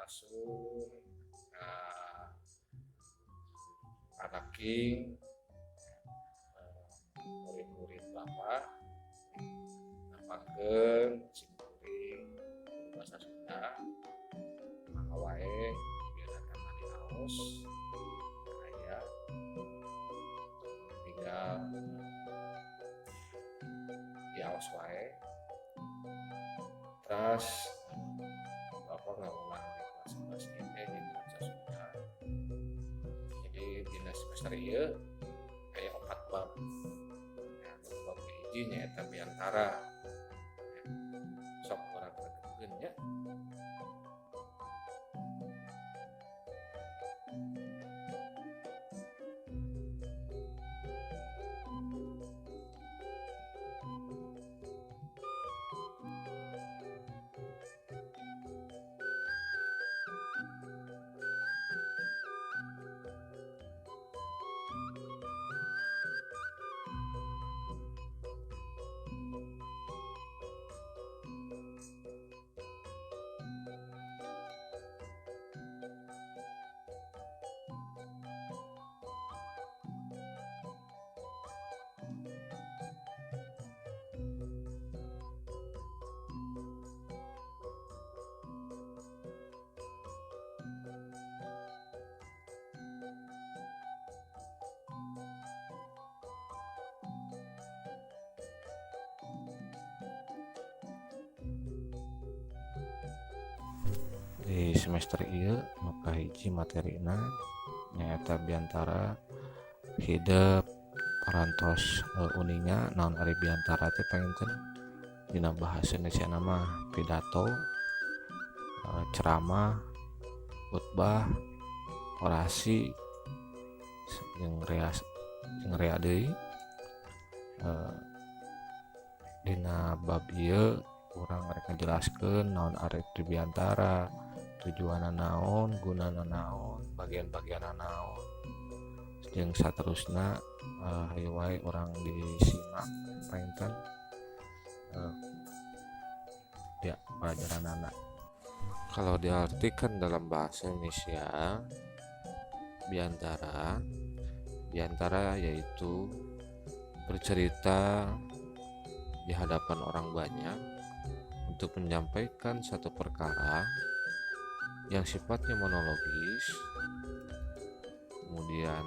Sampurasun ka anak king, murid-murid Bapak. Nepangkeun simkuring bahasa Sunda, mangga wae biar datang di Aos aya tinggal di Aos wae. Terus Bapak ngawulang di kelas 11 ieu di bahasa Sunda. Jadi dina semester ieu aya 4 bab ya. Bab hiji nyaeta biantara ya. Sok urang gregetkeun nya. Di semester ieu nu kahiji materina nyaeta biantara. Hidep parantos uninga naon ari biantara teh. Panginten dina bahasa Indonesia mah pidato, ceramah, khutbah, orasi, jeung rea jeung rea deui. Dina bab ieu urang rek ngajelaskeun naon ari itu biantara, tujuanna naon, gunana naon, bagian-bagianna naon, jeung saterusna. Hayu wae urang disimak panginten ya pelajaranana. Kalau diartikan dalam bahasa Indonesia, biantara biantara yaitu bercerita di hadapan orang banyak untuk menyampaikan satu perkara yang sifatnya monologis, kemudian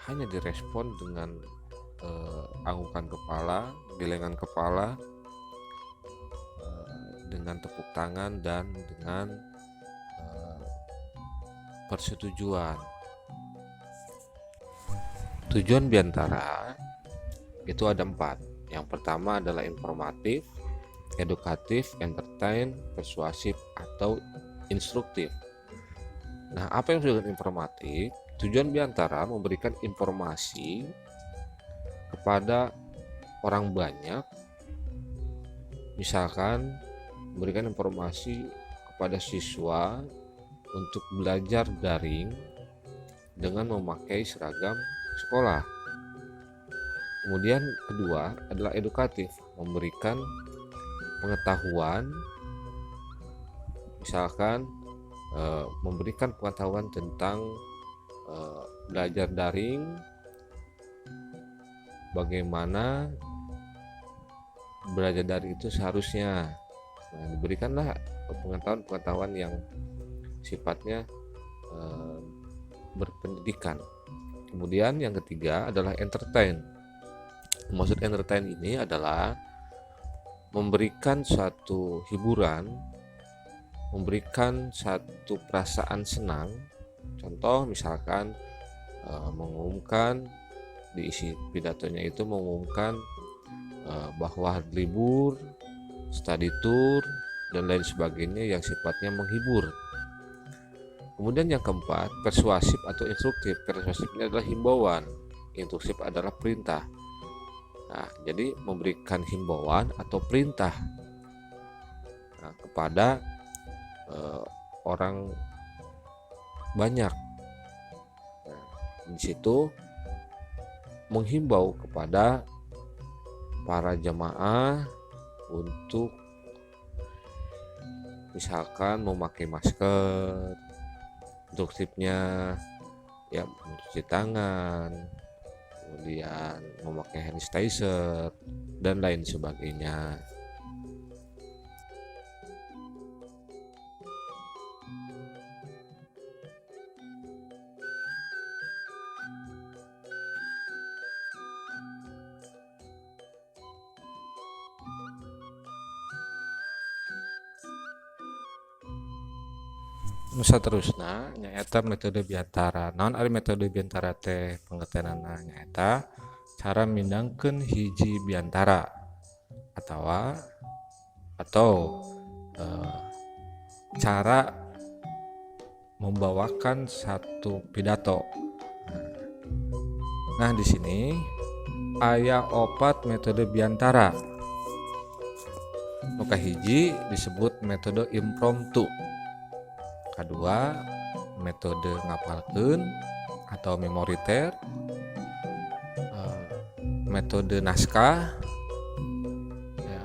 hanya direspon dengan anggukan kepala, gelengan kepala, dengan tepuk tangan dan dengan persetujuan. Tujuan biantara itu ada 4. Yang pertama adalah informatif, edukatif, entertain, persuasif, atau instruktif. Nah, apa yang disebut informatif? Tujuan biantara memberikan informasi kepada orang banyak, misalkan memberikan informasi kepada siswa untuk belajar daring dengan memakai seragam sekolah. Kemudian kedua adalah edukatif, memberikan pengetahuan, misalkan memberikan pengetahuan tentang belajar daring, bagaimana belajar daring itu seharusnya. Nah, diberikanlah pengetahuan-pengetahuan yang sifatnya berpendidikan. Kemudian yang ketiga adalah entertain. Maksud entertain ini adalah memberikan suatu hiburan, memberikan satu perasaan senang. Contoh misalkan mengumumkan di isi pidatonya itu mengumumkan bahwa hari libur, study tour, dan lain sebagainya yang sifatnya menghibur. Kemudian yang keempat, persuasif atau instruktif. Persuasif ini adalah himbauan, instruktif adalah perintah. Nah, jadi memberikan himbauan atau perintah, nah, kepada orang banyak. Nah, di situ menghimbau kepada para jemaah untuk Misalkan memakai masker, instruktifnya ya mencuci tangan, kemudian memakai hand sanitizer dan lain sebagainya. Nu saterusna nyaeta metode biantara. Naon ari metode biantara teh? Pengertianana nyaeta cara mindangkeun hiji biantara atawa atau cara membawakan satu pidato. Nah, di sini aya 4 metode biantara. Nu kahiji disebut metode impromptu. Kedua, metode ngapalkeun atau memoriter, metode naskah, ya,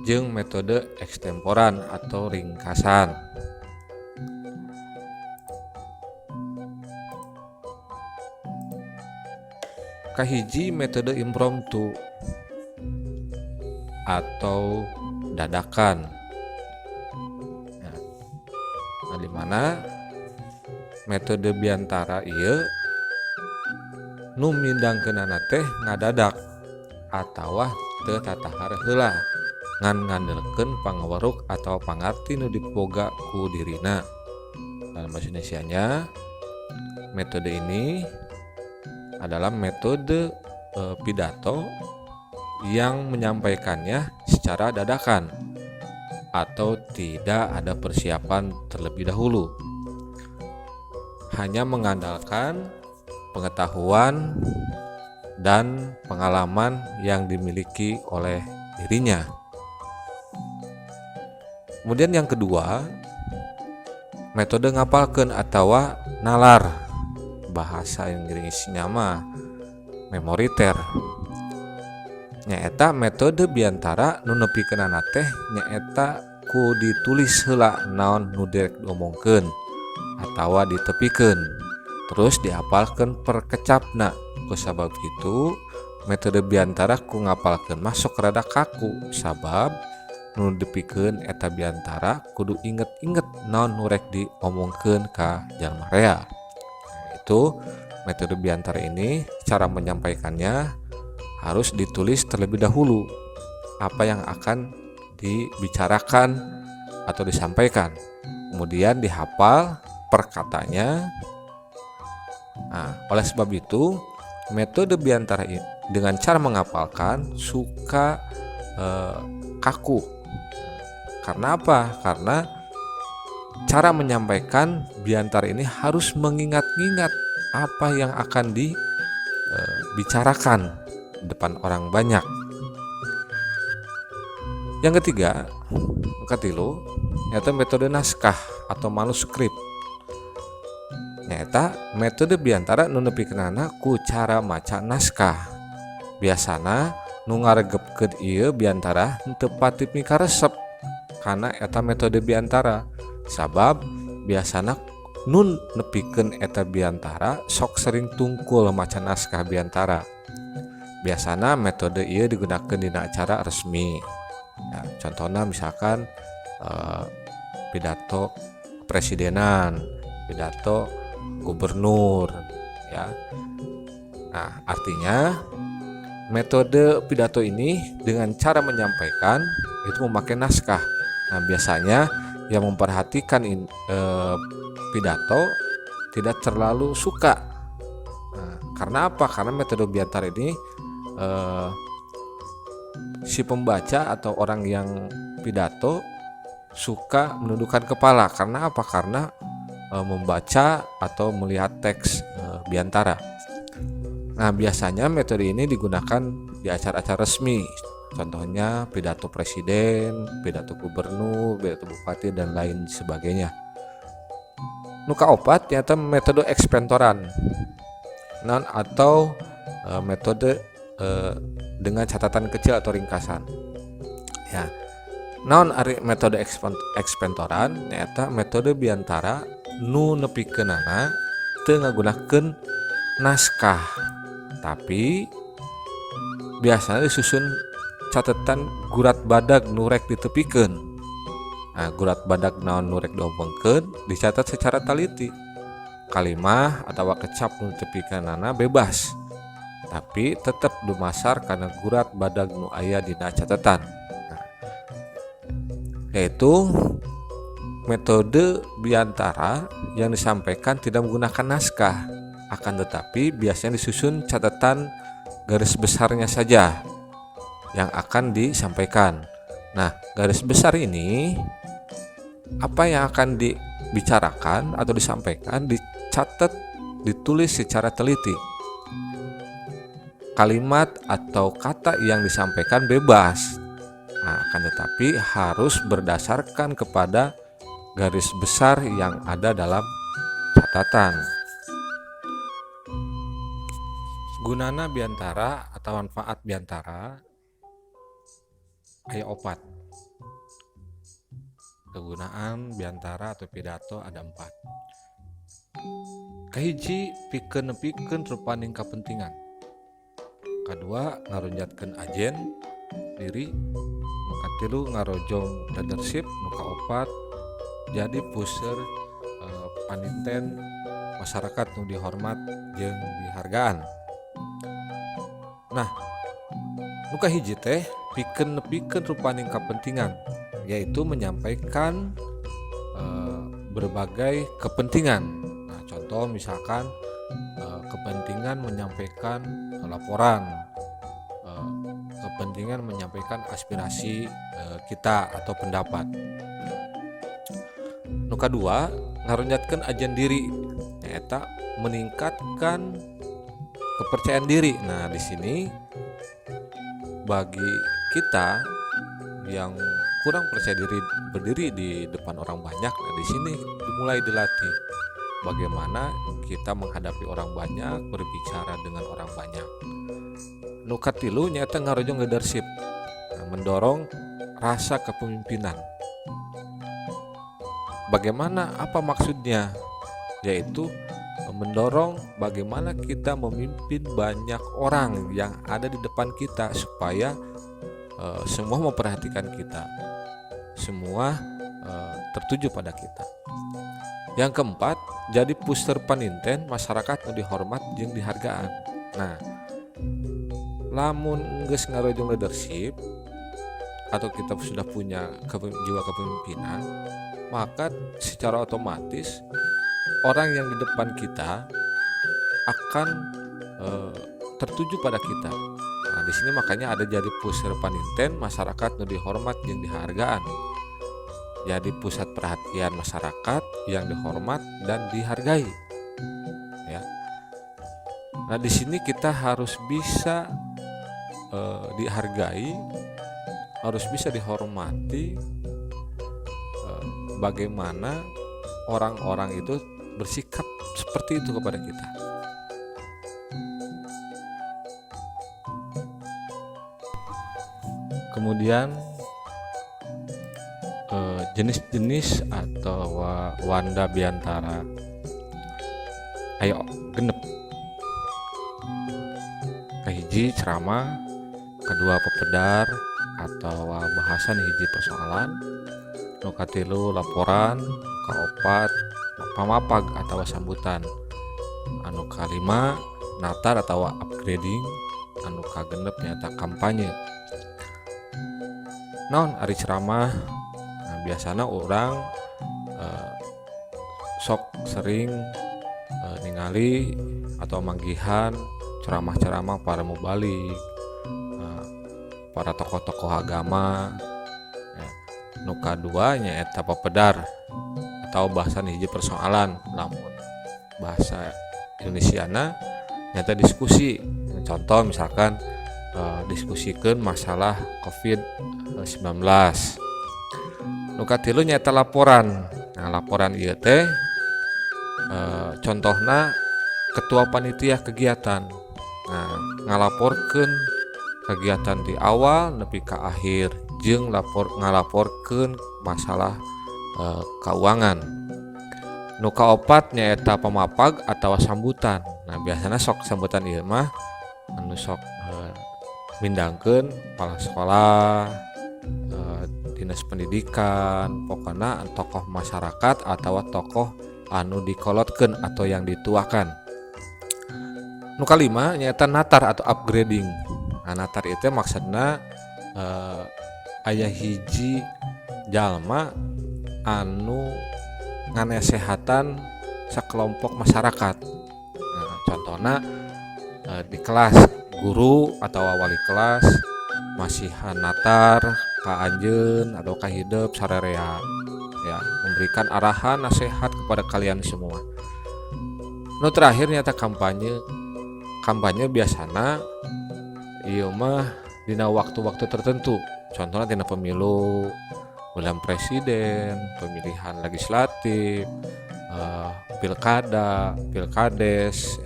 jeung metode ekstemporan atau ringkasan. Kahiji metode impromptu atau dadakan. Nah, di mana metode biantara ieu nu mindangkeunana teh ngadadak atawa teu tatahar heula ngan ngandelkeun pangaweruk atau pangarti nu diboga ku dirina. Dalam bahasa Indonesianya, metode ini adalah metode pidato yang menyampaikannya secara dadakan atau tidak ada persiapan terlebih dahulu, hanya mengandalkan pengetahuan dan pengalaman yang dimiliki oleh dirinya. Kemudian yang kedua, metode ngapalkeun atawa nalar, bahasa Inggrisnya mah memoriter. Nyaeta metode biantara nu nepikeunana teh nyaeta ku ditulis heula naon nu direk diomongkeun atawa ditepikeun, terus dihafalkeun per kecapna. Ku sabab kitu metode biantara ku ngapalkeun mah sok rada kaku, sabab nu dipikeun eta biantara kudu inget-inget naon nu rek diomongkeun ka jalma rea. Nah, itu metode biantara ini cara menyampaikannya harus ditulis terlebih dahulu apa yang akan dibicarakan atau disampaikan, kemudian dihafal perkatanya. Nah, oleh sebab itu metode biantara dengan cara menghafalkan suka kaku. Karena apa? Karena cara menyampaikan biantara ini harus mengingat-ingat apa yang akan dibicarakan depan orang banyak. Yang ketiga, katilu, nyata metode naskah atau manuskrip. Nyata metode biantara nu nepikeunana ku cara maca naskah. Biasana nu ngaregepkeun ieu biantara henteu pati mikaresep kana eta metode biantara, sabab biasana nun nepikeun eta biantara sok sering tungkul maca naskah biantara. Biasana metode ieu digunakan dina acara resmi. Ya, contohnya misalkan pidato presidenan, pidato gubernur, ya. Nah, artinya metode pidato ini dengan cara menyampaikan itu memakai naskah. Nah, biasanya yang memperhatikan pidato tidak terlalu suka. Nah, karena apa? Karena metode biantara ini si pembaca atau orang yang pidato suka menundukkan kepala. Karena apa? Karena membaca atau melihat teks biantara. Nah, biasanya metode ini digunakan di acara-acara resmi. Contohnya pidato presiden, pidato gubernur, pidato bupati, dan lain sebagainya. Nu kaopat nyata metode ekspentoran non atau metode dengan catatan kecil atau ringkasan. Ya. Naon ari metode ekspentoran? Nyaeta metode biantara nu nepikeunana teu ngagunakeun naskah, tapi biasanya disusun catatan gurat badag nu rek ditepikeun. Nah, gurat badag naon nu rek diomongkeun dicatat secara taliti. Kalimah atawa kecap nu ditepikeunana bebas, tapi tetep dumasar kana gurat badag nu aya dina catatan. Nah, yaitu metode biantara yang disampaikan tidak menggunakan naskah, akan tetapi biasanya disusun catatan garis besarnya saja yang akan disampaikan. Nah, garis besar ini apa yang akan dibicarakan atau disampaikan dicatat, ditulis secara teliti. Kalimat atau kata yang disampaikan bebas, nah, akan tetapi harus berdasarkan kepada garis besar yang ada dalam catatan. Gunana biantara atau manfaat biantara aya 4. Kegunaan biantara atau pidato ada 4. Kahiji, pikeun nepikeun rupaning kapentingan. Kadua, ngarunjatkeun ajen diri. Nu katilu, ngarojong leadership. Nu kaopat, jadi puseur paninten masyarakat nu dihormat jeung dihargaan. Nah, nu kahiji teh pikeun nepikeun rupaning kapentingan, yaitu menyampaikan berbagai kepentingan. Nah, contoh misalkan kepentingan menyampaikan laporan, kepentingan menyampaikan aspirasi kita atau pendapat. Nu kadua, ngarunjatkeun ajen diri, nyaeta meningkatkan kepercayaan diri. Nah, di sini bagi kita yang kurang percaya diri berdiri di depan orang banyak, nah di sini dimulai dilatih bagaimana kita menghadapi orang banyak, berbicara dengan orang banyak. Nu katilu nyaeta ngarojong leadership, nah, mendorong rasa kepemimpinan. Bagaimana, apa maksudnya? Yaitu mendorong bagaimana kita memimpin banyak orang yang ada di depan kita supaya semua memperhatikan kita, semua tertuju pada kita. Yang keempat, jadi puseur paninten masyarakat nu dihormat jeung dihargaan. Nah, lamun geus ngarojong leadership atau kita sudah punya jiwa kepemimpinan, maka secara otomatis orang yang di depan kita akan tertuju pada kita. Nah, di sini makanya ada jadi puseur paninten masyarakat nu dihormat jeung dihargaan. Jadi pusat perhatian masyarakat yang dihormat dan dihargai. Ya. Nah, di sini kita harus bisa dihargai, harus bisa dihormati. Bagaimana orang-orang itu bersikap seperti itu kepada kita. Kemudian jenis-jenis atau wanda biantara ayo genep. Kahiji ceramah, kedua pepedar atau bahasan hiji persoalan, nu katilu laporan, kaopat pamapag atau sambutan, anu kalima natar atau upgrading, anu kagenep nyata kampanye. Naon ari ceramah? Nah, biasana orang sok sering ningali atau manggihan ceramah-ceramah para mubalig, para tokoh-tokoh agama. Ya. Nu kadua nyaeta pepedar atau bahasan hiji persoalan, lamun bahasa Indonesiana nyata diskusi. Contoh misalkan diskusikan masalah COVID-19. Nu katilu nyaeta laporan. Nah, laporan ieu teh contohna ketua panitia kegiatan. Nah, ngalaporkeun kegiatan di awal nepi ka akhir. jeung ngalaporkeun masalah keuangan. Nu kaopat nyaeta pamapag atau sambutan. Nah, biasana sok sambutan ieu mah anu sok mindangkeun kepala sekolah, dinas pendidikan, pokona tokoh masyarakat atau tokoh anu dikolotkeun atau yang dituakan. Nu kalima nyaeta natar atau upgrading. Nah, natar itu maksudna aya hiji jalma anu nganesehatan sakelompok masyarakat. Nah, contohna di kelas guru atau wali kelas masihan natar ka anjeun atau ka hidep sarerea, ya, memberikan arahan nasihat kepada kalian semua. Nu terakhir nyata kampanye. Kampanye biasana ieu mah dina waktu-waktu tertentu, contohnya dina pemilu, pemilihan presiden, pemilihan legislatif, pilkada, pilkades,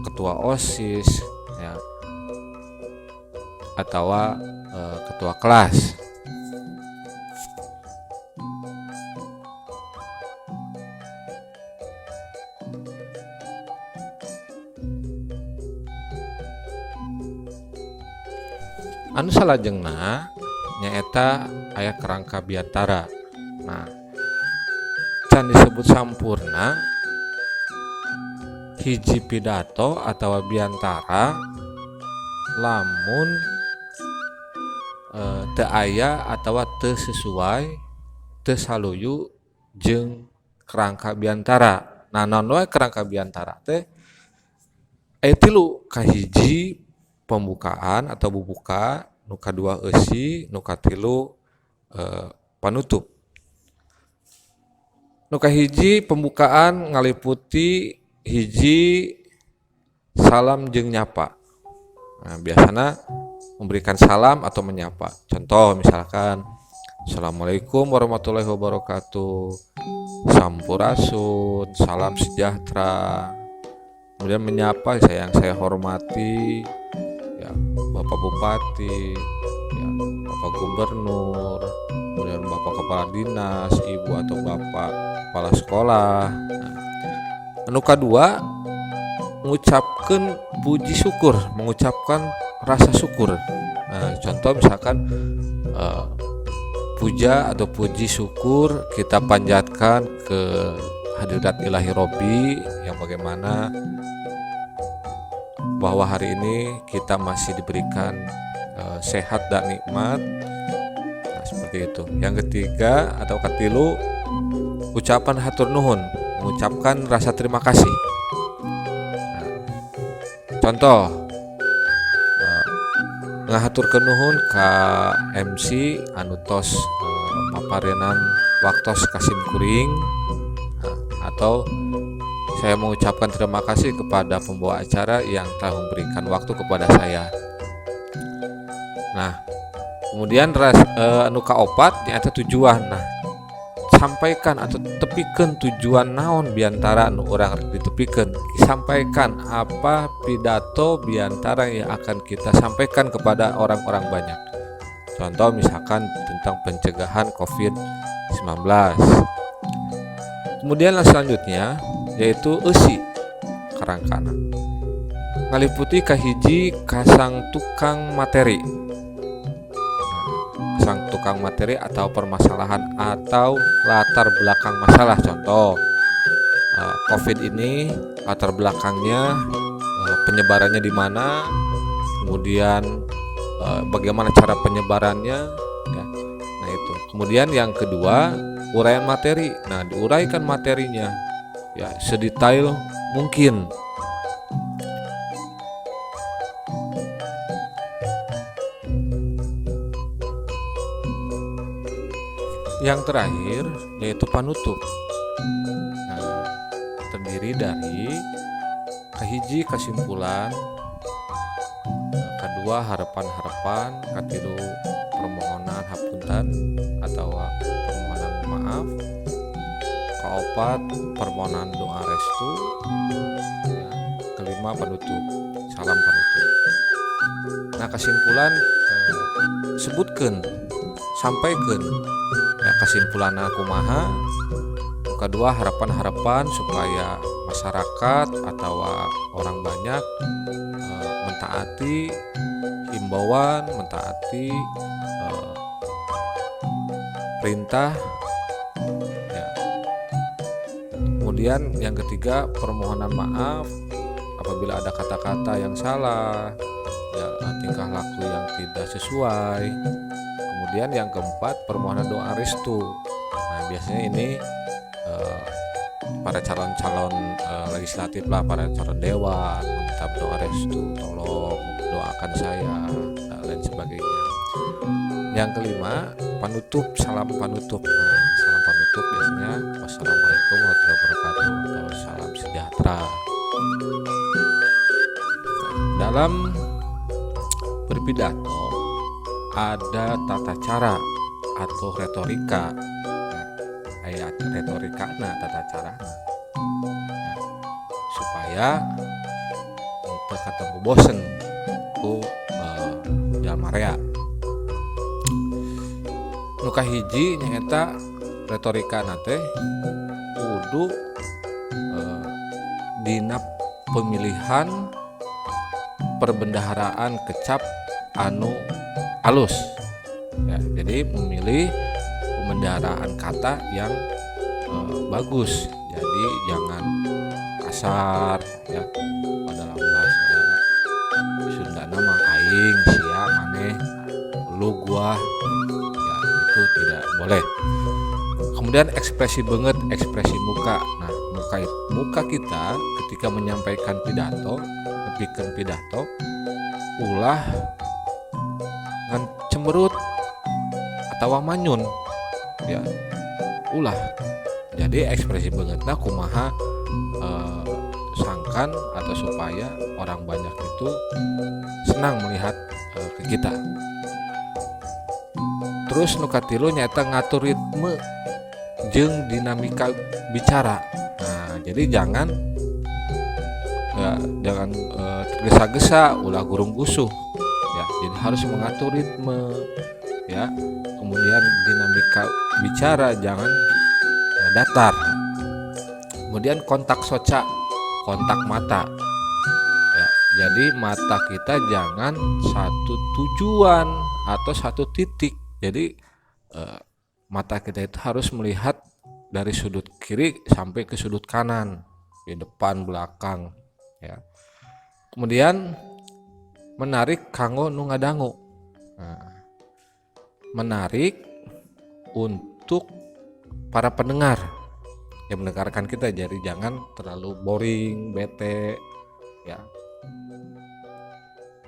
ketua OSIS, ya, atau ketua kelas. Anu salajengna nyaeta aya kerangka biantara. Nah, can disebut sampurna hiji pidato atau biantara lamun teu aya atau teu sesuai, teu saluyu jeung kerangka biantara. Nah, naon wae kerangka biantara teh? Aya tilu, kahiji pembukaan atau bubuka, nu kadua eusi, nu katilu panutup. Nu kahiji pembukaan ngaliputi hiji salam jeung nyapa. Nah, biasana memberikan salam atau menyapa. Contoh misalkan assalamualaikum warahmatullahi wabarakatuh, sampurasun, salam sejahtera. Kemudian menyapa yang saya hormati, ya, Bapak Bupati, ya, Bapak Gubernur, kemudian Bapak Kepala Dinas, Ibu atau Bapak Kepala Sekolah. Nah, anu kadua mengucapkan puji syukur, mengucapkan rasa syukur. Nah, contoh misalkan puja atau puji syukur kita panjatkan ke hadirat Ilahi Robbi yang bagaimana bahwa hari ini kita masih diberikan sehat dan nikmat. Nah, seperti itu. Yang ketiga atau katilu, ucapan hatur nuhun, mengucapkan rasa terima kasih. Nah, contoh ngahaturkeun nuhun ka MC anu tos maparenan waktos ka sim kuring. Nah, atau saya mengucapkan terima kasih kepada pembawa acara yang telah memberikan waktu kepada saya. Nah, kemudian anu kaopat nyaeta tujuan. Nah, sampaikan atau tepikeun tujuan naon biantara anu urang rek ditepikeun. Sampaikan apa pidato biantara yang akan kita sampaikan kepada orang-orang banyak. Contoh misalkan tentang pencegahan COVID-19. Kemudian selanjutnya yaitu eusi karangkana ngaliputi kahiji kasang tukang materi. Nah, kasang tukang materi atau permasalahan atau latar belakang masalah. Contoh COVID ini latar belakangnya, penyebarannya di mana, kemudian bagaimana cara penyebarannya, ya. Nah, itu. Kemudian yang kedua, uraian materi. Nah, diuraikan materinya ya sedetail mungkin. Yang terakhir yaitu panutup. Nah, terdiri dari kahiji kesimpulan, kedua harapan-harapan, katilu permohonan hapunten atau permohonan maaf, kaopat permohonan doa restu, ya, kelima penutup, salam penutup. Nah, kesimpulan sebutkan Sampaikan ya kesimpulanna kumaha. Nu kedua, harapan-harapan supaya masyarakat atau orang banyak mentaati himbauan, mentaati perintah ya. Kemudian yang ketiga, permohonan maaf apabila ada kata-kata yang salah ya, tingkah laku yang tidak sesuai. Kemudian yang keempat, permohonan doa restu. Nah, biasanya ini para calon-calon legislatif lah, para calon dewan meminta doa restu, tolong doakan saya dan lain sebagainya. Yang kelima, penutup, salam penutup. Nah, salam penutup biasanya wassalamualaikum warahmatullahi wabarakatuh atau salam sejahtera. Nah, dalam berpidato ada tata cara atau retorika. Nah, aya retorika, nah tata cara, nah, supaya untuk ketemu bosen ku jalma rea. Nu kahiji nyaeta retorika teh kudu dina pemilihan perbendaharaan kecap anu alus ya. Jadi memilih pembendaharaan kata yang bagus, jadi jangan kasar ya. Dalam bahasa Sunda mah aing, sia, maneh, lu, gua ya, itu tidak boleh. Kemudian ekspresi beungeut, ekspresi muka. Nah, muka muka kita ketika menyampaikan pidato, nepikeun pidato, ulah ngan cemberut atau manyun ya, ulah. Jadi ekspresi beungeutna kumaha, sangkan atau supaya orang banyak itu senang melihat ke kita. Terus nu katilu nyaeta ngatur ritme jeung dinamika bicara. Nah, jadi jangan ya, jangan tergesa-gesa, ulah gurung gusuh ya. Jadi harus mengatur ritme ya, kemudian dinamika bicara jangan datar. Kemudian kontak soca, kontak mata ya. Jadi mata kita jangan satu tujuan atau satu titik. Jadi mata kita itu harus melihat dari sudut kiri sampai ke sudut kanan, di depan, belakang ya. Kemudian menarik kanggo nu ngadangu. Nah, menarik untuk para pendengar yang mendengarkan kita. Jadi jangan terlalu boring, bete ya.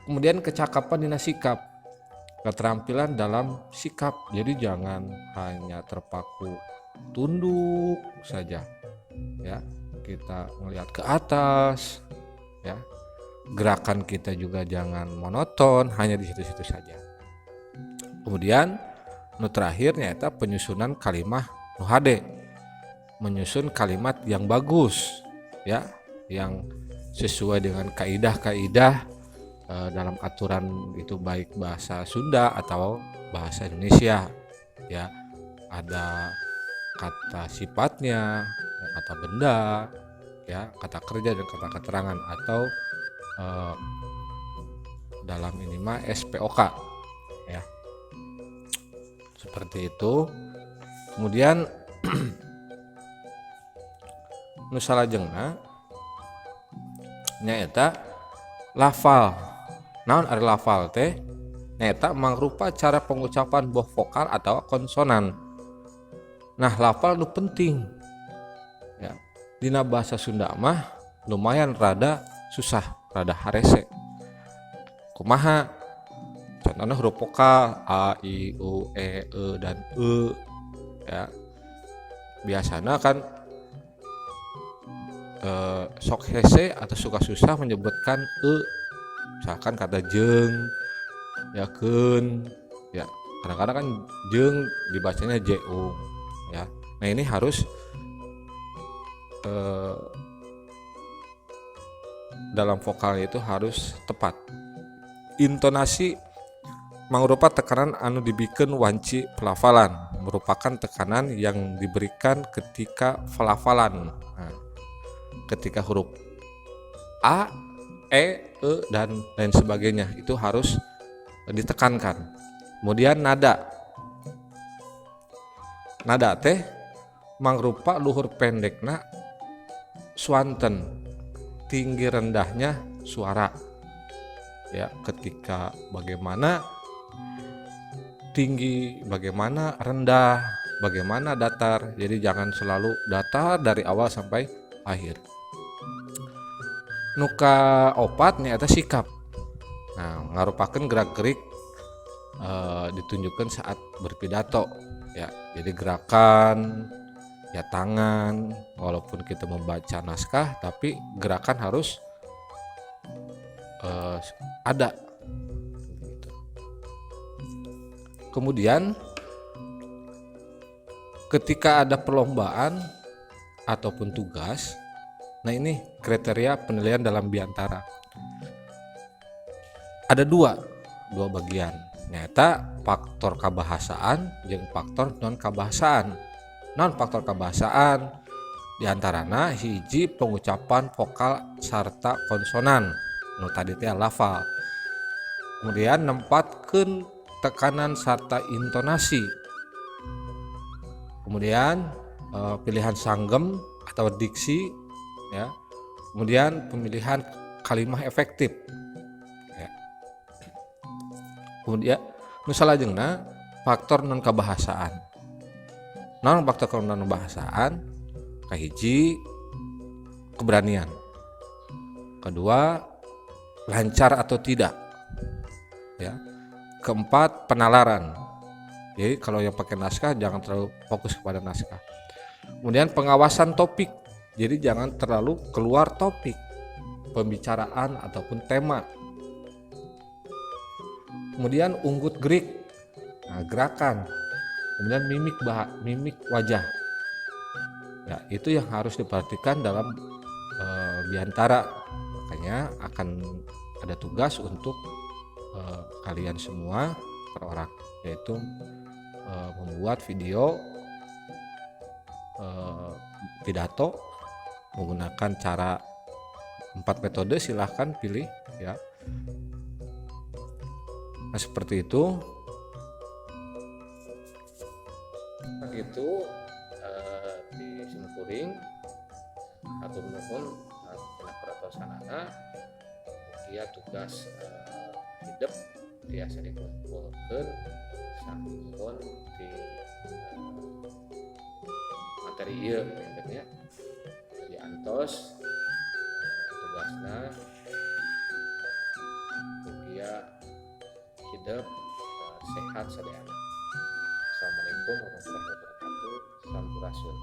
Kemudian kecakapan dina sikap, keterampilan dalam sikap. Jadi jangan hanya terpaku tunduk saja ya, kita melihat ke atas ya. Gerakan kita juga jangan monoton, hanya di situ-situ saja. Kemudian nu terakhir nyaeta penyusunan kalimah nu hade, menyusun kalimat yang bagus ya, yang sesuai dengan kaidah-kaidah dalam aturan itu, baik bahasa Sunda atau bahasa Indonesia ya. Ada kata sifatnya ya, kata benda ya, kata kerja dan kata keterangan, atau dalam ini mah SPOK ya, seperti itu. Kemudian nu salajengna nyaeta lafal. Naon ari lafal teh? Nyaeta mangrupa cara pengucapan boh vokal atau konsonan. Nah, lafal nu penting ya. Dina bahasa Sunda mah lumayan rada susah, rada harese. Kumaha contohnya? Huruf vokal a, i, u, e, e dan e ya. Biasanya kan sok hese atau suka susah menyebutkan e, misalkan kata jeung ya, keun ya. Kadang-kadang kan jeung dibacanya jeung ya. Nah, ini harus dalam vokal itu harus tepat intonasi. mangrupa tekanan anu dibikeun wanci pelafalan, merupakan tekanan yang diberikan ketika pelafalan. Nah, ketika huruf A, E, E dan lain sebagainya itu harus ditekankan. Kemudian nada. Nada teh mangrupa luhur pendekna swanten, tinggi rendahnya suara. Ya, ketika bagaimana tinggi, bagaimana rendah, bagaimana datar. Jadi jangan selalu datar dari awal sampai akhir. Nu kaopat nyaeta sikap. Nah, ngarupakeun gerak-gerik ditunjukkan saat berpidato ya. Jadi gerakan ya tangan, walaupun kita membaca naskah tapi gerakan harus ada gitu. Kemudian ketika ada perlombaan ataupun tugas, nah ini kriteria penilaian dalam biantara. Ada dua bagian. Nyaeta faktor kabahasaan jeung faktor non kabahasaan. Non faktor kabahasaan diantarana hiji, pengucapan vokal sarta konsonan, nu tadi teh lafal. Kemudian nempatkeun tekanan serta intonasi. Kemudian pilihan sanggem atau diksi ya. Kemudian pemilihan kalimah efektif ya. Kemudian nu salajengna faktor non kabahasaan. Non faktor non kabahasaan, kahiji keberanian, kedua lancar atau tidak ya, keempat penalaran. Jadi kalau yang pakai naskah jangan terlalu fokus kepada naskah. Kemudian pengawasan topik, jadi jangan terlalu keluar topik pembicaraan ataupun tema. Kemudian unggut gerik, nah, gerakan, kemudian mimik wajah ya, itu yang harus diperhatikan dalam biantara. Makanya akan ada tugas untuk kalian semua per orang, yaitu membuat video pidato menggunakan cara empat metode, silahkan pilih ya. Nah, seperti itu. Begitu di simkuring hatur nuhun tina perhatosanana. Mugia tugas hidep tiasa dikumpulkeun sampun di materi ieu panginten nya. Jadi antos tugasna. Mugia hidep sehat sadayana. Assalamualaikum warahmatullahi wabarakatuh. Sampurasun.